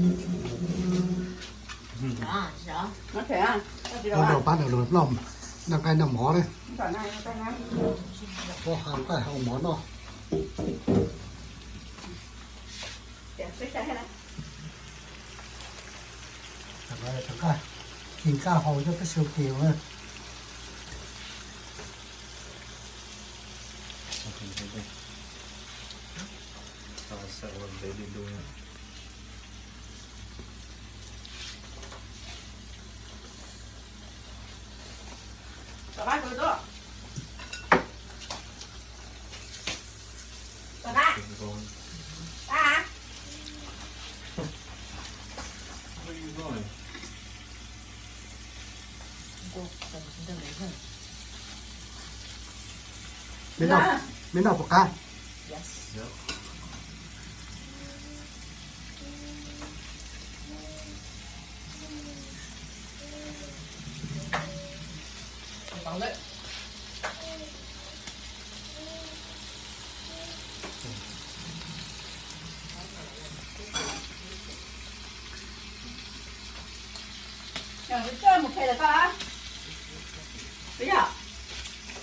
Noj rau pab nws los noj, noj nqaij noj mov na. Pob ha nqaij ha mov noj. Rov qab, rov qab, kis nqaij haus coj peb sawv kis na. Me noj, me noj puas qab?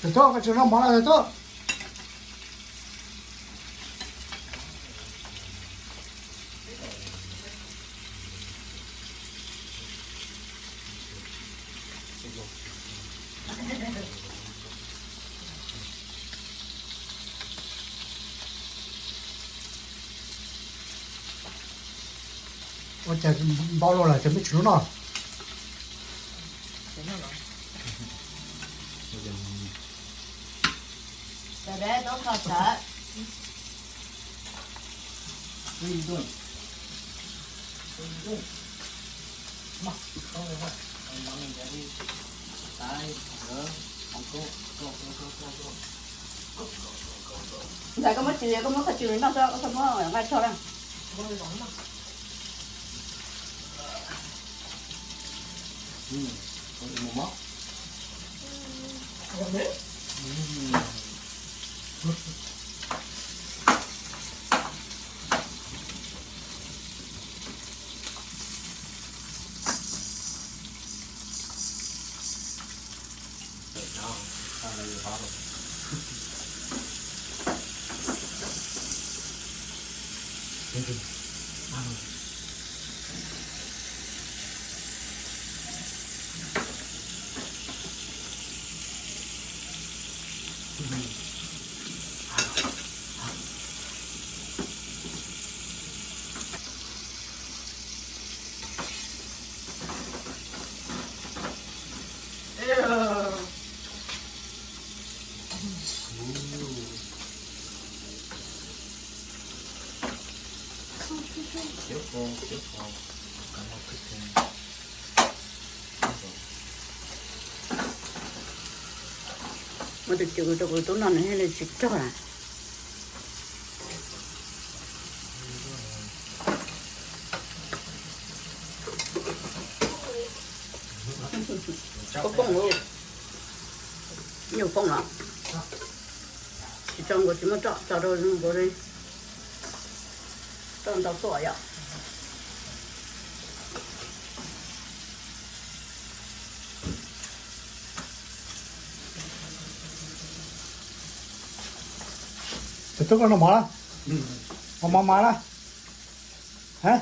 Tus tub, koj tsis noj mov los tus tub? Ua cas npau los lawm ces peb tsis noj. Ntxhais, koj muab tsis, koj muab qhov tsis noj xwb, koj muab nqaij tso na. Ua tus cw rau kuv tub noj nws thiaj li tsis rog na. Koj poob lauj. Nyuj poob los? Tsis tso nkaus, tsis muaj roj, tso rau nkaus li. Roj ntau tuaj yom. Tus tub, koj noj mov lawm? Mov, mov mas lawm? Ha?